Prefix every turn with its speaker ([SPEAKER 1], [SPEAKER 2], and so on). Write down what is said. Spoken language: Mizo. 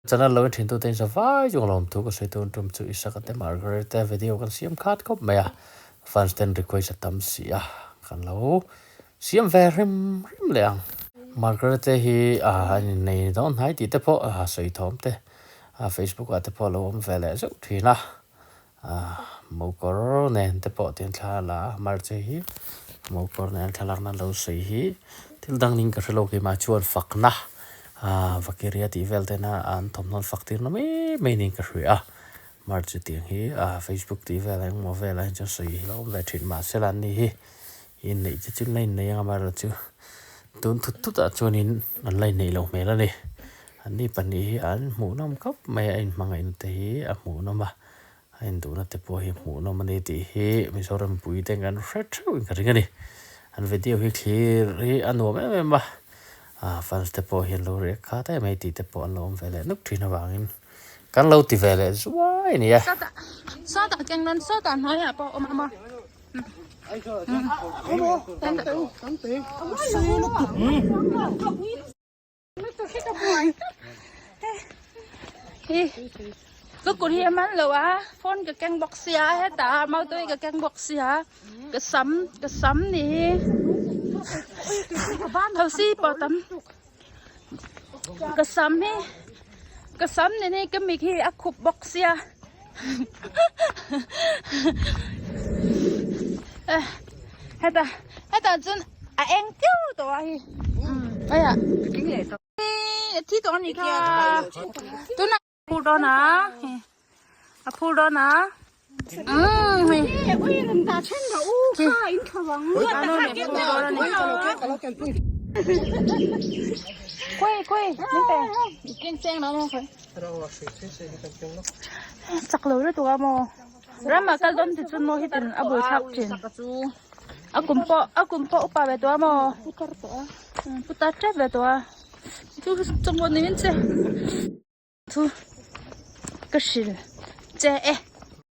[SPEAKER 1] Channel lo en thin tute in zavai chu lawm thu ka sawi tun tum chu Isaka te Margaret te video kan siam khat khawp mai a, fans ten request a tam si a, kan lo siam ve hrim hrim leh ang. Margaret te hi a in nei dawn hnai tih te pawh a sawi thawm te Facebook ah te pawh a lo awm ve leh zeuh thin a, mokawr nen te pawh tiang thla la a Marche hi mokawr nen thlalak na lo sawi hi thil dang ning ka hrelo keimah chuan fakna ah vakiria tih vel tena an thawmhnaw an fak tir na mai mai niin ka hria a Marche tiang hi ah facebook tih vel engemaw velah hian chuan sawi hi lo awm ve thin mahse la an ni hi inneih te chu la inneih ang amaherawhchu tun thut thut ah chuanin an la inneih loh hmel a ni anni pahnih hi an hmuhnawm khawp mai a inhmangaihna te hi a hmuhnawm a. A induhna te pawh hi hmuhnawm a ni tih hi Mizoram mipui te kan hre theuh in ka ring a ni. An video hi thlir hi a nuam em em a, ah fans te pawh hian lo react khat em mai tih te pawh an lo awm ve leh nuk thin avangin kan lo ti ve leh zuai a ni e.
[SPEAKER 2] Sawtah sawtah keng nan sawtah hnuaiah pawh a awm a maw. Ka kut hi a man lo a phone ka keng bawk sia hetah mautuai ka keng bawk sia ka sam ka sam ni hi thosi pawh tam ka sam hi ka sam ni hi ka mit hi a khup bawk sia hetah hetah chuan a eng tiu tawh a hi aiah thi tawh a nih kha tunah a phur dawn a a phur dawn a umm hei khawi khawi min pe chak lo lutuk a maw ramah kal dawn ti chu maw hitin a buaithlak thin. A kum pawh a kum pawh upa ve tawh a maw putar tep ve tawh a chu chawngkaw ni min che thu ka hrilh che e.